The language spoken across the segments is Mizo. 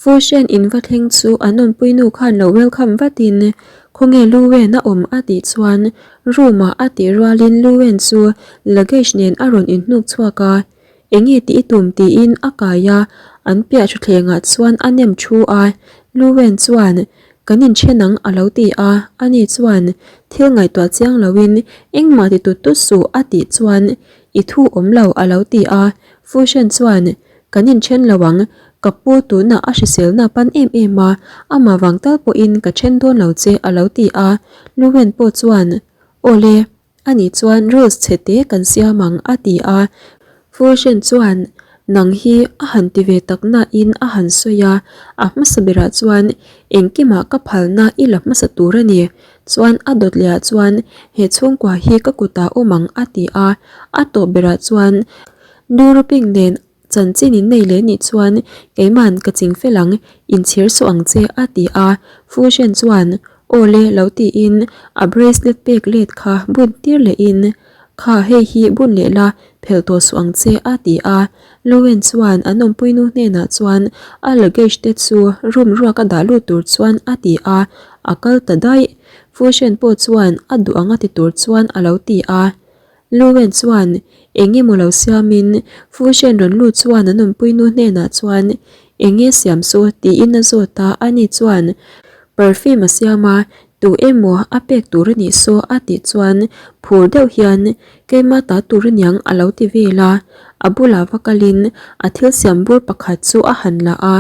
Fushen in va thleng chu an awmpuinu khan lo welcome vatin khawnge Luwen a awm a tih chuan room ah a tih rualin Luwen chu luggage nen a rawn inhnuk chhuak a, enge tih i tum tiin a kai a, an piah thutthleng ah chuan a nem thu a, Luwen chuan kan inthen ang a lo ti a, ani chuan thil ngaihtuah chiang loin engmah ti tut tut suh a tih chuan i thu awm lo a lo ti a, Fushen chuan Kan inthen lo ang, ka pu tunah a hriselna pan em em a, amah vang tal pawhin ka then dawn lo che a lo ti a, Luwen pawh chuan, Awle, ani chuan rules chhe te kan siam ang a ti a, Fusion chuan, Nang hi a han ti ve tak nain a han sawi a, a hmasa berah chuan engkimah ka phalna i la hmasa tur a ni, chuan a dawt lehah chuan he chhungkua hi ka kutah awm ang a ti a, a tawp berah chuan Duruping nen chanchin in nei leh nih chuan keiman ka ching fel ang, inchhir suh ang che a ti a, Fusion chuan aw le lo tiin a bracelet pek let kha bun tir lehin kha hei hi bun leh la phelh tawh suh ang che a ti a, Lowen chuan an awmpuinu hnenah chuan a luggage te chu room ruak a dah lut tur chuan a ti a, a kal ta daih. Fusion pawh chuan a duh ang a ti tur chuan a lo ti a. Lowen chuan eng emaw lo siamin Fusion rawn lut chuan an awmpuinu hnenah chuan eng nge siam chu tiin a zawt a, ani chuan perfume a siam a, tu emaw a pek tur a nih saw a tih chuan phur deuh hian keima ta tur aniang a lo ti vel a, a bulah va kalin a thil siam bur pakhat chu a han la a.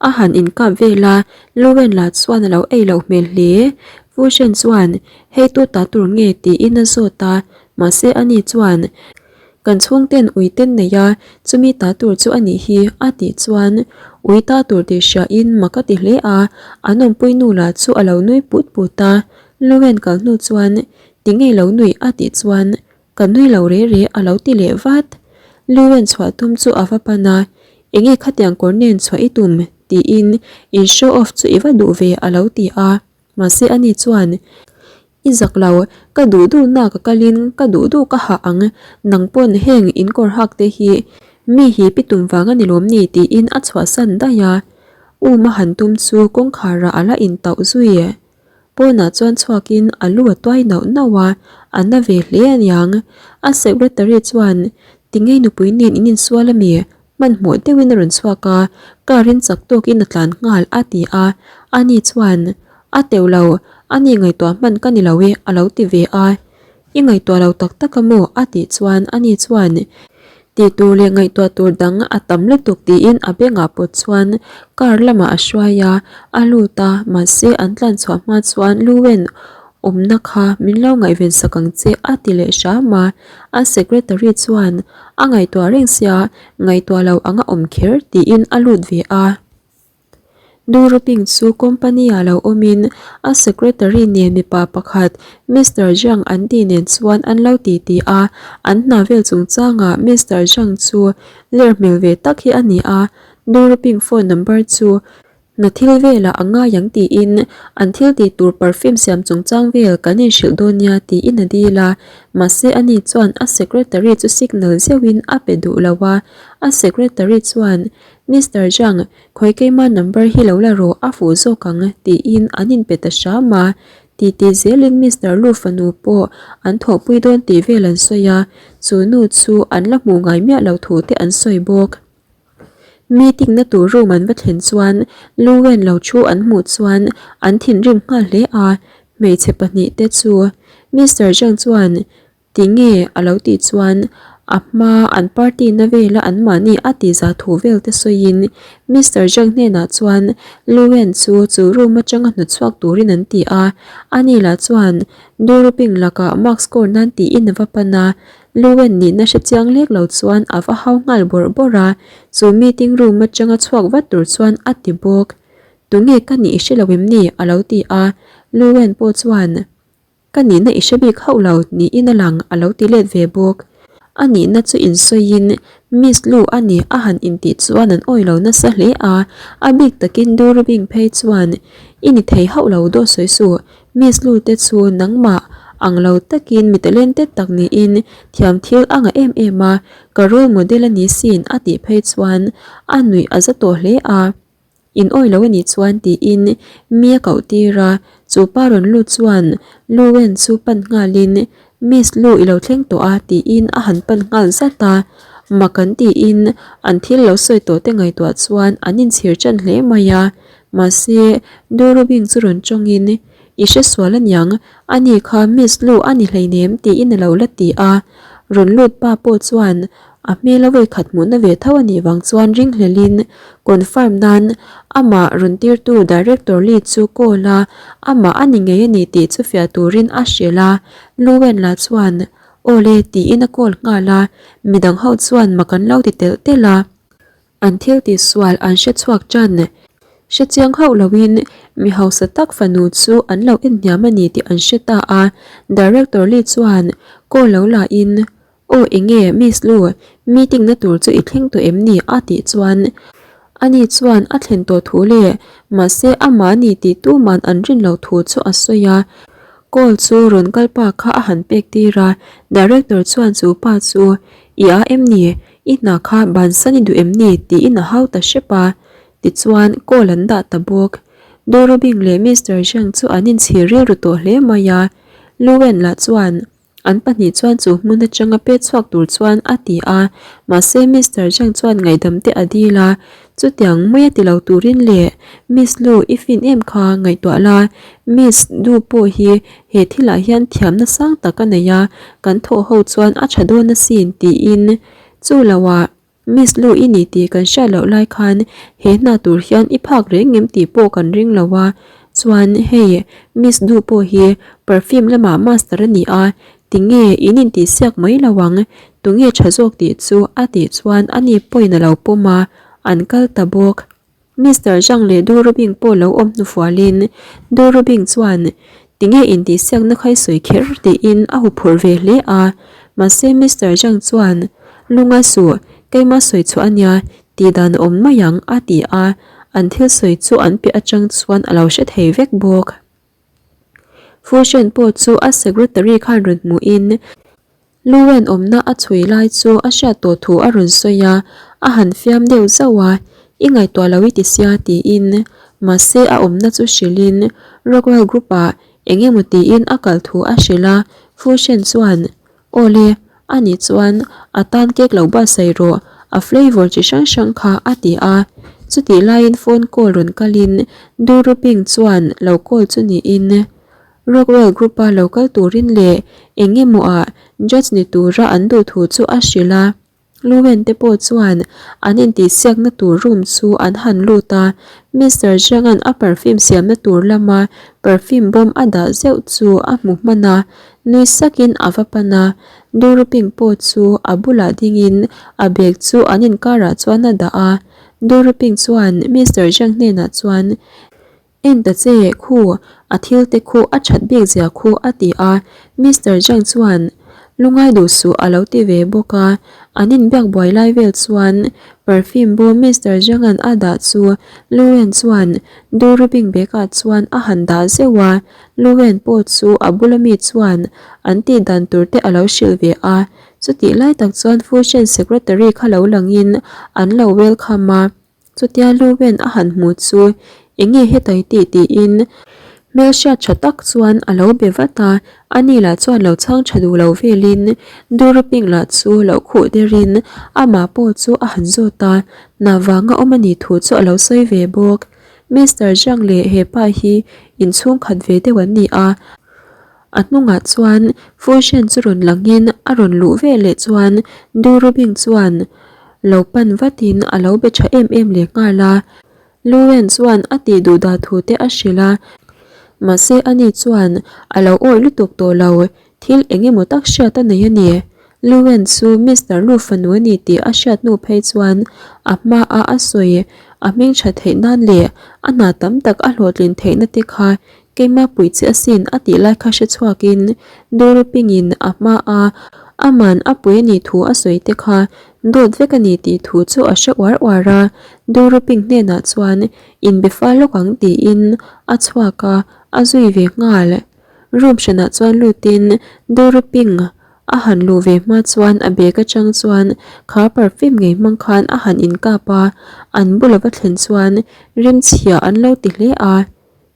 A han inkap vel a, Lowen lah chuan a lo ei loh hmel hle. Fusion chuan, Hei tu ta tur nge? tiin a zawt a, mahse ani chuan, Kan chhungten ui ten nei a, chumi ta tur chu a nih hi, a tih chuan ui ta tur tih hriain mak a ti hle a, an awmpui nu lah chu a lo nui put put a. Lowen kal hnu chuan, Ti ngei lo nuih? a tih chuan, Ka nui lo re re a lo ti leh vat. Luwen chhuah tum chu a va pan a, Enge khatiang kawr nen chhuah i tum? tiin in show off chu i va duh ve a lo ti a. Mahse ani chuan, I zak lo, ka duh duh na ka kalin ka duh duh ka hah ang, nang pawn heng in kawr hak te hi mi hi pi tum vang a ni lawm ni tiin a chhuahsan daih a. Um a han tum chu kawngkhar ah a la intauh zui. Pawnah chuan chhuakin a lu a tuai nauh nauh a, a na ve hle aniang. A secretary chuan, Tingei nupui nen in insual a mi? Hmanhmawh deuhin a rawn chhuak a, car in chak tawkin a tlan nghal a ti a. Ani chuan, A teuh lo, ani ngaihtuah hman ka ni lo e a lo ti ve a. I ngaihtuah lo tak tak a maw? a tih chuan ani chuan tih tur leh ngaihtuah tur dang a tam lutuk tiin a bengah pawt chuan car lamah a hruai a, a lut a, mahse an tlan chhuah hma chuan Luwen awmna kha min lo ngaihven sak ang che a ti leh hram a, a secretary chuan a ngaihtuah reng sia ngaihtuah lo anga awm kher tiin a lut ve a. Duruping chu company ah lo awmin a secretary nen mipa pakhat Mister Zhang an tih nen chuan an lo ti ti a, an hna vel chungchangah Mister Zhang chu ler hmel ve tak hi a ni a, Duruping phone number chu hna thil velah a ngai ang tiin an thil tih tur perfume siam chungchang vel kan inhrilh dawn nia tiin a dil a, mahse ani chuan a secretary chu signal zeuhin a pe duh lo a, a secretary chuan Mister Zhang, khawi keima number hi lo la rawh, a fuh zawk ang, tiin an inpe ta hram a. Titi zelin Mister Lu fanu pawh an thawhpui dawn tih vel an sawi a, chu nu chu an la hmuh ngai miah lo thu te an sawi bawk. Meeting na tur room an va thlen chuan Lu Wen lo thu an hmuh chuan an thinrim nghal hle a, hmeichhe pahnihte chu Mister Zhang chuan Tinge a lo tih chuan a hma an party na vela an mahni a ti za thu vel te sawiin Mister Zhang hnenah chuan Luwen chu chu room atanga hnawtchhuak turin an ti a, ani lah chuan Duruping lakah mark score nan tiin a va pan a, Luwen nihna hre chiang lek lo chuan a va hau nghal bawrh bawrh a, chu meeting room atanga chhuak vat tur chuan a ti bawk. Tunge ka nih i hre lo em ni? a lo ti a, Luwen pawh chuan. Ka nihna i hre bik hauh lo niin a lang a lo ti let ve bawk. A nihna chu insawiin Miss Lu a ni a han intih chuan an awi lo nasa hle a, a bik takin Durubing phei chuan I ni thei hauh lo dawt sawi suh, Miss Lu te chu nangmah ang lo takin mi talented tak niin thiam thil a ngah em em a, ka role model a ni sin a tih phei chuan a nuih a za tawh hle a. In awih lo a nih chuan tiin mi a koh tir a, chu pa rawn lut chuan Lu Wen chu pan nghalin Miss Lu i lo thleng tawh a tiin a han pan nghal zat a, mak an tiin an thil lo sawi tawh te ngaihtuah chuan an inchhir ṭan hle mai a, mahse Du Rubing chu rawn ṭawngin I hre sual aniang, ani kha Miss Lu a ni hleinem tiin a lo la ti a, rawn lut pa pawh chuan a hmel a vawikhat hmuhna ve tho a nih vang chuan ringhlelin confirm nan amah rawn tirtu Director Lee chu call a, amah a ni ngei a ni tih chu fiah turin a hrilh a, Lu Wenla chuan Aw le tiin a call nghal a, midang ho chuan mak an lo ti telh telh a. An thil tih sual an hre chhuak ṭan. Hre chiang hauh loin mi hausa tak fanu chu an lo en hniam a ni tih an hre ta a. Director Lee chuan call lo lahin, Aw enge Miss Lu, meeting na tur chu i thleng tawh em ni? a tih chuan ani chuan a thlen tawh thu leh mahse amah a ni tih tuman an rin loh thu chu a sawi a. Call chu rawn kal pa kha a han pek tir a, Director chuan chu pa chu, I a em ni? I hna kha bansan i duh em ni? tiin a hau ta hrep a. Tichuan, call an dah ta bawk. Dorobing leh Mister Zhang chu an inchhir rilru tawh hle mai a. Lu Wen lah chuan an pahnih chuan chu hmun atanga pet chhuak tur chuan a ti a. Mahse, Mister Zhang chuan ngaihdam te a dil a. Chutiang mai a ti lo turin leh Miss Lu i fin em kha ngaihtuah la, Miss Du pawh hi he thilah hian thiamna sang tak a nei a, kan thawh ho chuan a tha dawn asin tiin chu loah Miss Lu i ni tih kan hriat loh lai khan he hna tur hian i phak reng em tih pawh kan ring lo a, chuan hei Miss Du pawh hi perfume lamah master a ni a, tinge in intihsiak mai lo ang, tunge tha zawk tih chu a tih chuan ani pawhin a lo pawm a, an kal ta bawk. Mister Zhang leh Du Rubing pawh lo awm hnufualin Du Rubing chuan tinge intihsiakna kha i sawi kher tiin a huphurh ve hle a, mahse Mister Zhang chuan Lunga suh, keima sawi chhuah a nia, tih dan a awm mai ang a ti a, an thil sawi chu an piah atang chuan a lo hre thei vek bawk. Fusion pawh chu a secretary khan rawn hmuhin Luwen awmna a chhui lai chu a hriat tawh thu a rawn sawi a, a han fiam deuh zauh a, I ngaihtuah lo i ti sia tiin mahse a awmna chu hrilhin Rockwell Group ah eng emaw tiin a kal thu a hrilh a, Fusion chuan Aw le, ani chuan a tan cake lo buatsaih rawh, a flavour chi hrang hrang kha a ti a. Chutih laiin phone call rawn kalin Duruping chuan lo call chu niin Rockwell Group-a lo kal turin leh eng emaw ah judge ni tura an duh thu chu a hrilh a. Luwen te pawh chuan an intihsiakna tur room chu an han lut a, Mister Zhang-a'n a perfume siamna tur lama perfume bawm a dah zeuh chu a hmu hman a, nui sakin a va pan a. Duruping pawh chu a bulah dingin a bag chu an inkarah chuan a dah a. Duruping chuan Mister Zhang hnenah chuan, En ta che, khu, a thil te khu a that bik zia khu a ti a, Mister Zhang chuan lungai duh suh a lo ti ve bawk a, an inbiak buai lai vel chuan perfume bawm Mister Zhang-a'n a dah chu Lu Wen chuan Du Rubing bag ah chuan a han dah zeuh a, Lu Wen pawh chu a bula mi chuan an tih dan tur te a lo hrilh ve a, chutih lai tak chuan Fusion Secretary kha lo langin an lo welcome a. Chutia Luwen a han hmu chu enge hetai tih tiin hmelhriat tha tak chuan a lo be vat a, ani lah chuan lo chhang tha duh lo velin Duruping lah chu lo khuh derin amah pawh chu a han zawt a, hna vanga awm a nih thu chu a lo sawi ve bawk. Mister Zhang leh hepa hi inchhungkhat ve deuh an ni a, A hnungah chuan Fusion chu rawn langin a rawn luh ve leh chuan Durubing chuan lo pan vatin a lo be tha em em leh nghal a. Luwen chuan a tih duh dah thu te a hrilh a, mahse ani chuan a lo awih lutuk tawh lo, thil eng emaw tak hriat a nei a ni. Luwen chu Mister Lu fanu a ni tih a hriat hnu phei chuan a hmaa a sawi a hming tha theih nan leh a hna tam tak a hlawhtlin theihna te kha Keimah puih che asin a tih lai kha hre chhuakin Dorupingin a hma a, aman a pui a nih thu a sawi te kha dawt vek a ni tih thu chu a hre uar uar a, Doruping hnenah chuan inbe fal lawk ang tiin a chhuak a, a zui ve nghal. Room hranah chuan lutin Doruping. A han luh ve hma chuan a bag atang chuan kha perfume ngei hmang khan a han inkap a, an bula va thlen chuan rimchhia an lo ti hle a.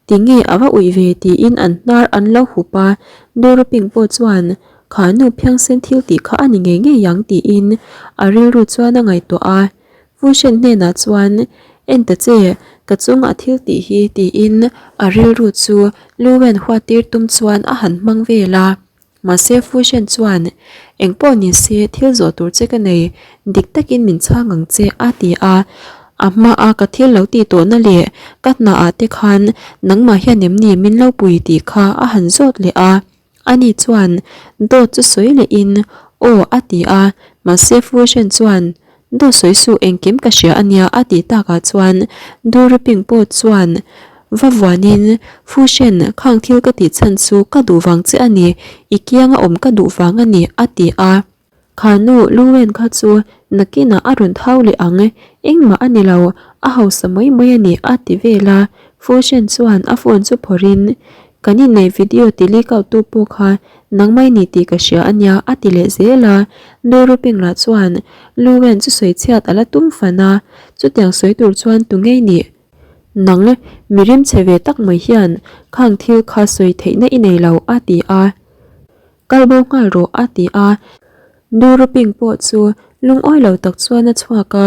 Tinge a va uih ve tiin an hnar an lo hup a, Doruping pawh chuan kha nu phiangsen thil tih kha a ni ngei ngei ang tiin a rilru chuan a ngaihtuah a. Fushen hnenah chuan En ta che, ka chungah thil tih hi tiin a rilru chu Luwen huattir tum chuan a han hmang vel a. Mahse Fushen chuan Engpawh ni se thil zawh tur che ka nei, dik takin min chhang ang che a ti a. A hmaa ka thil lo tih tawhna leh ka hnaah te khan nangmah hian em ni min lo pui tih kha a han zawt leh a. Ani chuan dawt chu sawi lehin aw a ti a, mahse Fushen chuan dawt sawi suh engkim ka hria a nia a tih takah chuan Duriping pawh chuan va vuanin Fushen khang thil ka tih chhan chu ka duh vang che a ni, i kianga awm ka duh vang a ni a ti a. Kha nu Luwen kha chu nakinah a rawn thau leh ang, engmah a ni lo, a hausa mai mai a ni a ti vel a, Fushen chuan a phone chu phawrhin, Kan inneih video ti leak out tu pawh kha nangmah i ni tih ka hria a nia a ti leh zel a, Nu Ruping lah chuan Luwen chu sawi chhiat a la tum fan a, chutiang sawi tur chuan tu ngei nih? Nang mi rimchhe ve tak mai hian khang thil kha sawi theihna i nei lo a ti a. Kal bo nghal rawh a ti a, Duruping pawh chu lungawi lo tak chuan a chhuak a.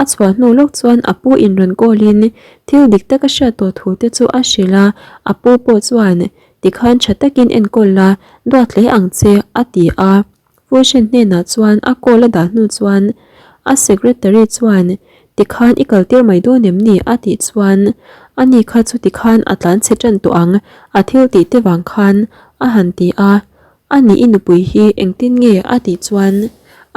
A chhuah hnu lawk chuan a pu in rawn call in thil dik tak a hriat tawh thu te chu a hrilh a, a pu pawh chuan tikhan tha takin enkawl la, duat hle ang che a ti a. Fushen hnenah chuan a call a dah hnu chuan a secretary chuan tikhan i kal tir mai dawn em ni a tih chuan ani kha chu tikhan a tlan chhe tan tawh ang a thil tih te vang khan a han ti a, ani i nupui hi engtin nge a tih chuan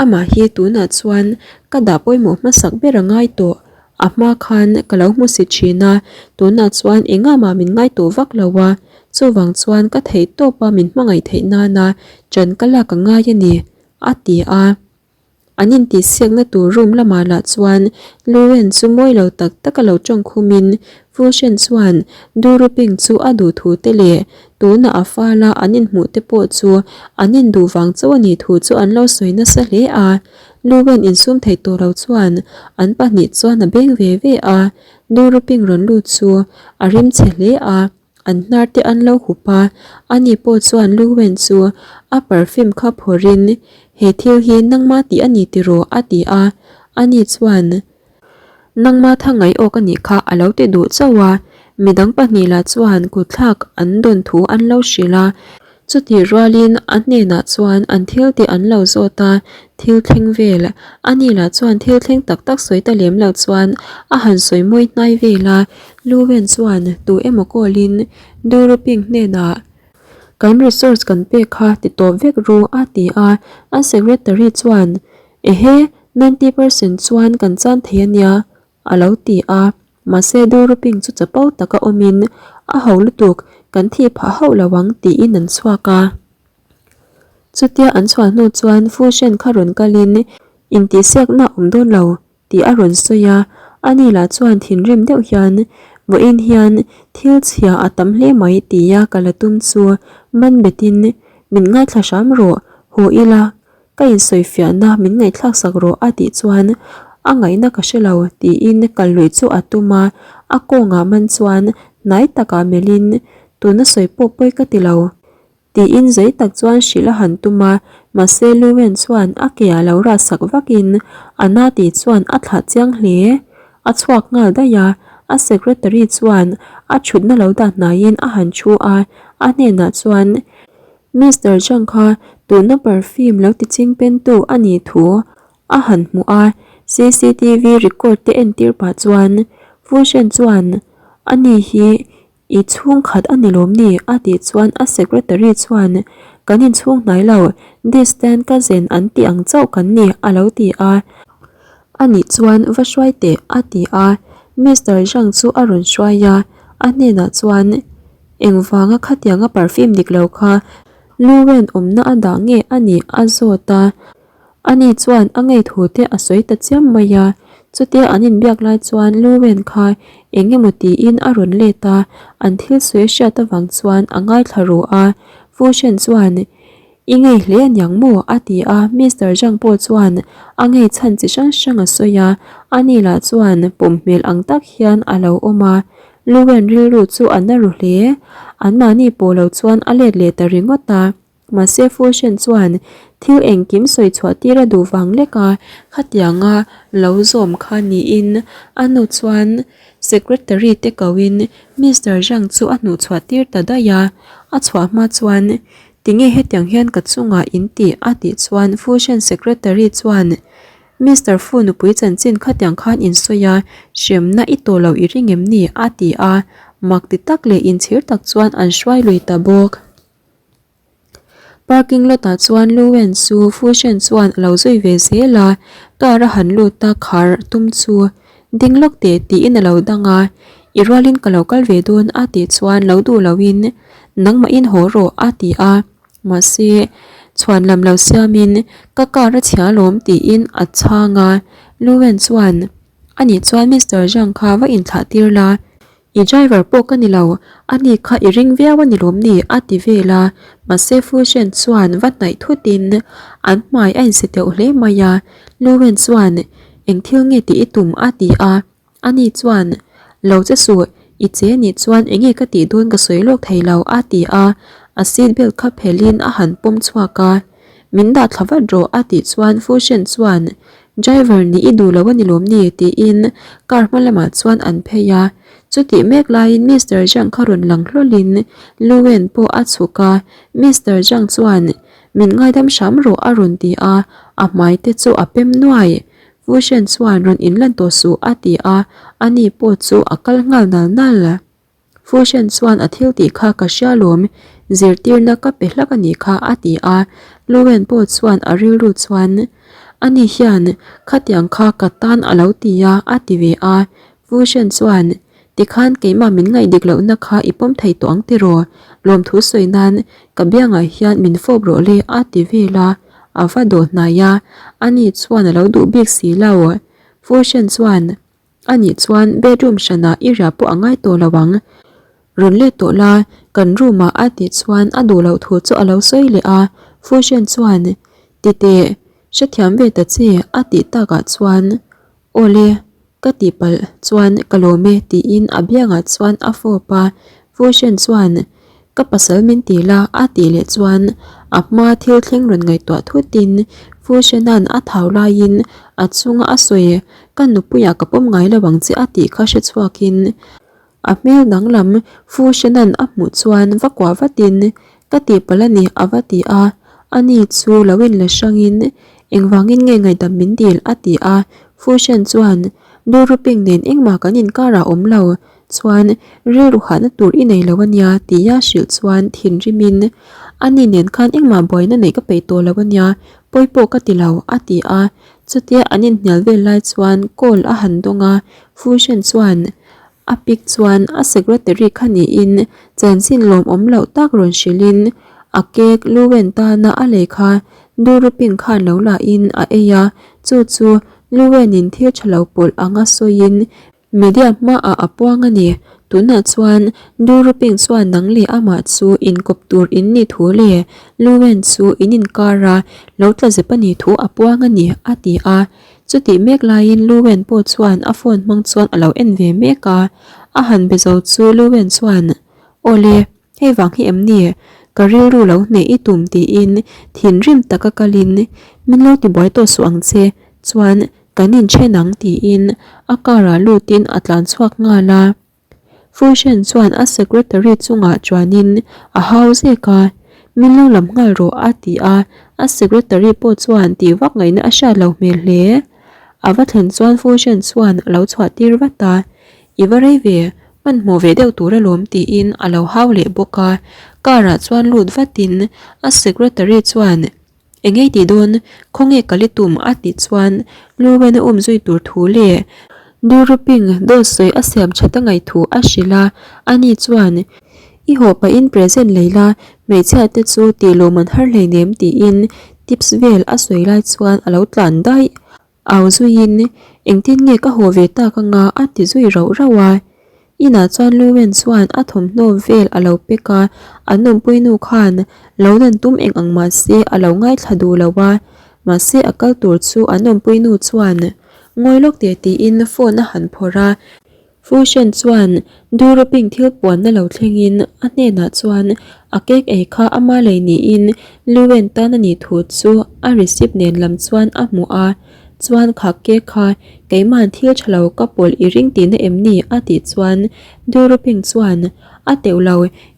amah hi tunah chuan ka dah pawimawh hmasak ber a ngai tawh A hma khan ka lo hmu si thin a, tunah chuan engah mah min ngai tawh vak lo a, chuvang chuan ka theih tawp a min hmangaih theih nana ṭan ka lak a ngai a ni, a ti a. An intihsiakna tur room lamah lah chuan Luren chu mawi lo tak tak a lo ṭawng khumin Fushen chuan Duruping chu a duh thu te leh tunah a fala an inhmuh te pawh chu an induh vang chauh a nih thu chu an lo sawi nasa hle a. Luwen insum thei tawh lo chuan an pahnih chuan a beng ve ve a, Duruping rawn lut chu a rim chhe hle a, an hnar te an lo hup a, ani pawh chuan Luwen chu a perfume kha phawrhin he thil hi nangma tih a ni tiraw a ti a, ani chuan Nangma thangai awk a nih kha a lo ti duh chauh a, midang pahnih lah chuan kutthlak an dawn thu an lo hrilh a, chutih rualin a hnenah chuan an thil tih an lo zawt a, thil thleng vel a ni lah chuan thil thleng tak tak sawi ta lem lo chuan a han sawi mawi hnai vel a, Luwen chuan tu emaw call in Duruping hnenah kan resource kan pek kha ti tawp vek ru a ti a, a secretary chuan Ehe, 90 percent chuan kan chan thei a nia, a lo ti a. Mahse Duruping chu chapo taka awmin, A ho lutuk, kan thih phah hauh lo ang, tiin an chhuak a. Chutia an chhuah hnu chuan Fushen kha rawn kalin, Intihsiakna a awm dawn lo, tih a rawn sawi a. Ani lah chuan thinrim deuh hian, Vawiin hian thil chhia a tam hle mai, tia ka la tum chu man betin, Min ngaithla hram rawh, haw ila, Ka insawifiahna min ngaihthlak sak rawh a tih chuan a ngaihna ka hre lo tiin kal luih chu a tum a, a kawngah man chuan hnai takah melhin tuna sawi pawh pawi ka ti lo tiin zei tak chuan hrilh a han tum a, mahse Luwen chuan a ke ah lo rah sak vakin a na tih chuan a thlah chiang hle. A chhuak nghal daih a, a secretary chuan a thutna lo dah hnaiin a han thu a, a hnenah chuan Mister Zhang kha tuna perfume lo ti ching pen tu a nih thu a han hmuh a, cctv record te entir pah chuan Fushen chuan a ni hi i chhungkhat a ni lawm ni a tih chuan a secretary chuan kan inchhung hnai lo distant cousin an tih ang chauh kan ni a lo ti a, a nih chuan va hruai teh a ti a, Mister Zhang chu a rawn hruai a, a hnenah chuan. Engvanga khatianga perfume dik lo kha Luwen awmna a dah nge a nih a zawt a, ani chuan a ngei thu te a sawi ta chiam mai a, chutia an inbiak lai chuan Luwen kha eng emaw tiin a rawn let a, an thil sawi a hriat avang chuan a ngaithla ru a, Fushen chuan. I ngei hle aniang maw? a ti a, Mister Zhang pawh chuan a ngei chhan chi hrang hrang a sawi a, ani lah chuan pawm hmel ang tak hian a lo awm a, Luwen rilru chu a na ru hle. Anmahni pawh lo chuan a let leh ta ringawt a. Mahse Fushen chuan thil engkim sawi chhuah tir a duh vang lek a, khatianga lo zawm kha niin a nu chuan secretary te koin Mister Zhang chu a hnuh chhuah tir ta daih a. A chhuah hma chuan tinge hetiang hian ka chungah in tih a tih chuan Fushen secretary chuan Mister Fu nupui chanchin khatiang khan in sawi a, hremna i tawh loh i ring em ni? a ti a, mak ti tak leh inchhir tak chuan an hruai lui ta bawk. Parking lot ah chuan Luwen chu Fushen chuan a lo zui ve zel a, car a han lut a khar tum chu ding lawk teh tiin a lo dang a, i rualin ka lo kal ve dawn a tih chuan lo duh loin nangmahin haw rawh a ti a, mahse chhuan lam lo siamin ka car a chhia alawm tiin a chhang a, Luwen chuan anih chuan Mister Zhang kha va inthlah tir la. I driver pawh ka ni lo, a ni kha i ring viau a ni lawm ni? a ti vel a, mahse Fushen chuan va hnaih thutin an hmai a insi teuh hle mai a, Luwen chuan eng thil nge tih i tum? a ti a, ani chuan Lo che suh, i che nih chuan enge ka tih dawn ka sawi lawk thei lo a ti a, a seat belt kha phelhin a han pawm chhuak a, Min dah thla vat rawh a tih chuan Fushen chuan Driver nih i duh lo a ni lawm ni? tiin car hma lamah chuan an phei a. Chutih mek laiin Mister Zhang kha rawn lang hlawlin Lu Wen pawh a chhuk a, Mister Zhang chuan Min ngaidam hram rawh a rawn ti a, a hmai te chu a pem nuai. Fushen chuan rawn inlan tawh suh a ti a, ani pawh chu a kal nghal nal nal. Fushen chuan a thil tih kha ka hria lawm, zirtirna ka pe hlak a nih kha a ti a, Luwen pawh chuan a rilru chuan Ani hian khatiang kha ka tan a lo ti a a ti ve a, Fushen chuan Tikhan keimah min ngaih dik lohna kha i pawm thei tawh ang tiraw, lawmthu sawi nan ka biangah hian min fawp rawh le a ti vel a, a va dawh hnai a, ani chuan a lo duh bik si lo. Fushen chuan Anih chuan bedroom hranah i riah pawh a ngai tawh lo ang. Rawn let tawh la, kan room ah a tih chuan a duh loh thu chu a lo sawi leh a, Fushen chuan Titeh, hrethiam ve ta che a tih takah chuan Awle, ka tihpalh chuan ka lawm e tiin a biangah chuan a fawp a, Fushen chuan Ka pasal min ti la a tih leh chuan a hma thil thleng rawn ngaihtuah thutin Fushenan a thau laiin a chunga a sawi ka nupuiah ka pawm ngai lo ang che a tih kha hre chhuakin a hmel danglam Fushenan a hmuh chuan va kuah vatin ka tihpalh a ni a va ti a, ani chu lo inla hrangin engvangin nge ngaihdam min dil a ti a, Fushen chuan Duruping nen engmah kan inkarah awm lo Chuan rilru hahna tur i nei lo a nia tia hrilh chuan thinrimin ani nen khan engmah buaina neih ka peih tawh lo a nia, pawi pawh ka ti lo a ti a. Chutia an inhnial vel lai chuan call a han dawng a, Fushen chuan a pick chuan a secretary kha niin chanchin lawmawm loh tak rawn hrilhin a cake Luwen tana a lei kha Duruping khan lo lahin a ei a, chu chu Luwenin thil tha lo pawlh anga sawiin Media hmaah a puang a ni. Tunah chuan Duruping chuan nang leh amah chu inkawp tur in nih thu leh Luwen chu in inkar a lo tla zep a nih thu a puang a ni, a ti a. Chutih mek laiin Luwen pawh chuan a phone hmang chuan a lo en ve mek a. A han be zo chu Luwen chuan, Awle, hei vang hi em ni? Ka rilru lo hneh i tum tiin thinrim taka kalin min lo tibuai tawh suh ang che chuan Kan inchen ang tiin a car ah lutin a tlan chhuak nghal a. Fushen chuan a secretary chungah chuanin a hau zek a, Min lo lam nghal rawh a ti a, a secretary pawh chuan tih vak ngaihna a hriat lo hmel hle. A va thlen chuan Fushen chuan a lo chhuah tir vat a, I va rei ve, hmanhmawh ve deuh tur alawm tiin a lo hau leh bawk a. Car ah chuan lut vatin a secretary chuan Engei tih dawn, khawnge ka li tum a tih chuan Luwen a um zui tur thu leh Duruping dawt sawi a siam that a ngaih thu a hrilh a, ani chuan I haw pahin present lei la, hmeichhia te chu tih lawm an har hleinem tiin tips vel a sawi lai chuan a lo tlan daih. Au zuiin engtin nge ka haw ve tak anga a ti zui rauh rauh a. Inah chuan Luwen chuan a thawmhnaw vel a lo pek a, an awmpuinu khan lo dan tum eng ang mah se a lo ngaithla duh lo a. Mahse a kal tur chu an awmpuinu chuan ngawi lawk teh tiin phone a han phawrh a. Fushen chuan Duruping thil puanna lo thlengin a hnenah chuan a cake ei kha ama lei niin Luwen tan a nih thu chu a receipt nen lam chuan a hmuh a. Chuan kha cake kha keima'n thil tha lo ka pawlh i ring tihna em ni? a tih chuan Duruping chuan a teuh lo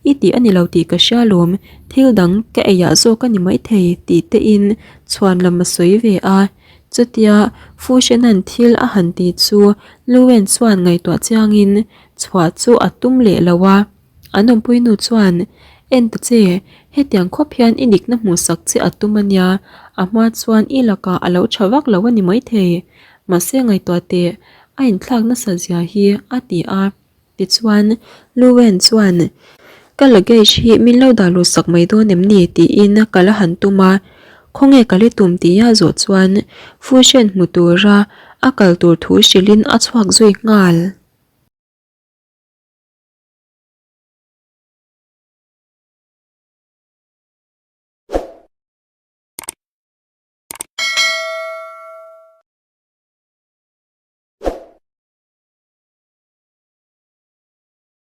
i tih a ni lo tih ka hria lawm, thil dang ka eiah zawk a ni maithei tih tein chhuan lam a sawi ve a. Chutia Fushenan thil a han ti chu Luwen chuan ngaihtuah chiangin chhuah chu a tum leh lo a. An awmpuinu chuan, En ta che, hetiang khawp hian i dikna hmuhsak che a tum a nia, a hma chuan i lakah a lo tha vak lo a ni maithei. Mahse ngaihtuah teh, a inthlak nasa zia hi, a ti a. Tichuan, Luwen chuan, Ka luggage hi min lo dah luh sak mai dawn em ni? tiin ka la han tum a. Khawnge ka li tum tia zawh chuan Fushen hmu tura a kal tur thu hrilhin a chhuak zui nghal.